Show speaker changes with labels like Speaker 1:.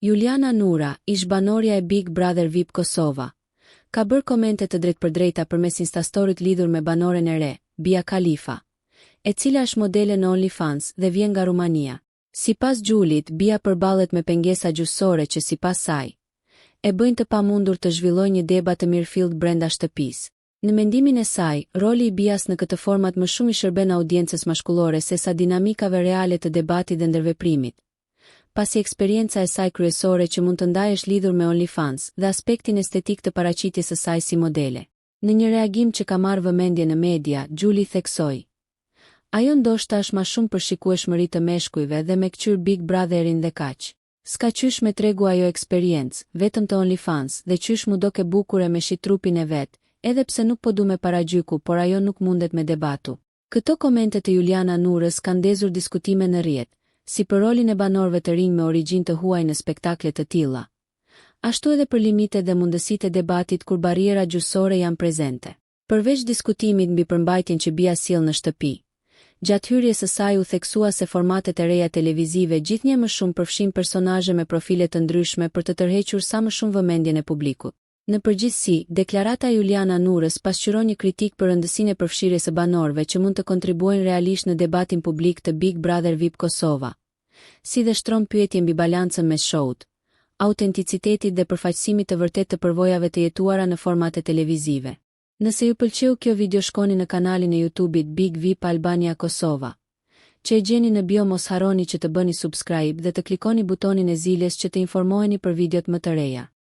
Speaker 1: Juliana Nura, ish-banorja e Big Brother VIP Kosova, ka bërë komente të drejtpërdrejta përmes Instastoryt lidhur me banoren e re, Bia Khalifa, e cila është modele në OnlyFans dhe vjen nga Rumania. Sipas Xhulit, Bia përballet me pengesa gjuhësore që sipas saj, e bëjnë të pamundur të zhvillojë një debat të mirëfilltë brenda shtëpisë. Në mendimin e saj, roli i Bias në këtë format më shumë i shërben audiencës mashkullore sesa dinamikave reale të debatit dhe ndërveprimit, pasi eksperienca e saj kryesore që mund të ndajë është lidhur me OnlyFans dhe aspektin estetik të paraqitjes së saj si modele. Në një reagim që ka marrë vëmendje në media, Xhuli theksoi, Ajo ndoshta është ma shumë për shikueshmëri të meshkujve dhe me kqyr Big Brotherin dhe kaq. S'ka qysh me tregu ajo eksperiencë, vetëm të OnlyFans dhe qysh mu dok e bukur e me shit trupin e vet, edhe pse nuk po du me paragjyku por ajo nuk mundet me debatu. Këto komente të Juliana Nurës kanë ndezur diskutime në rrjet, si për rolin e banorëve të rinj me origjinë të huaj në spektakle të tilla, ashtu edhe për limitet dhe mundësitë e debatit kur barrierat gjuhësore janë prezente. Përveç diskutimit mbi përmbajtjen që Bia sjell në shtëpi, gjatë hyrjes së saj u theksua se formatet e reja televizive gjithnjë e më shumë përfshijnë personazhe me profile të ndryshme për të tërhequr sa më shumë vëmendjen e publikut. Në përgjithësi, deklarata e Juliana Nurës pasqyron një kritikë për rëndësinë e përfshirjes së banorëve që mund të kontribuojnë realisht në debatin publik të Big Brother VIP Kosova, si dhe shtron pyetje mbi balancën mes show-t, autenticitetit dhe përfaqësimit të vërtetë të përvojave të jetuara në formate televizive. Nëse ju pëlqeu kjo video shkoni në kanalin e YouTube-it Big VIP Albania Kosova, që e gjeni në bio mos harroni që të bëni subscribe dhe të klikoni butonin e ziles që të informoheni për videot më të reja.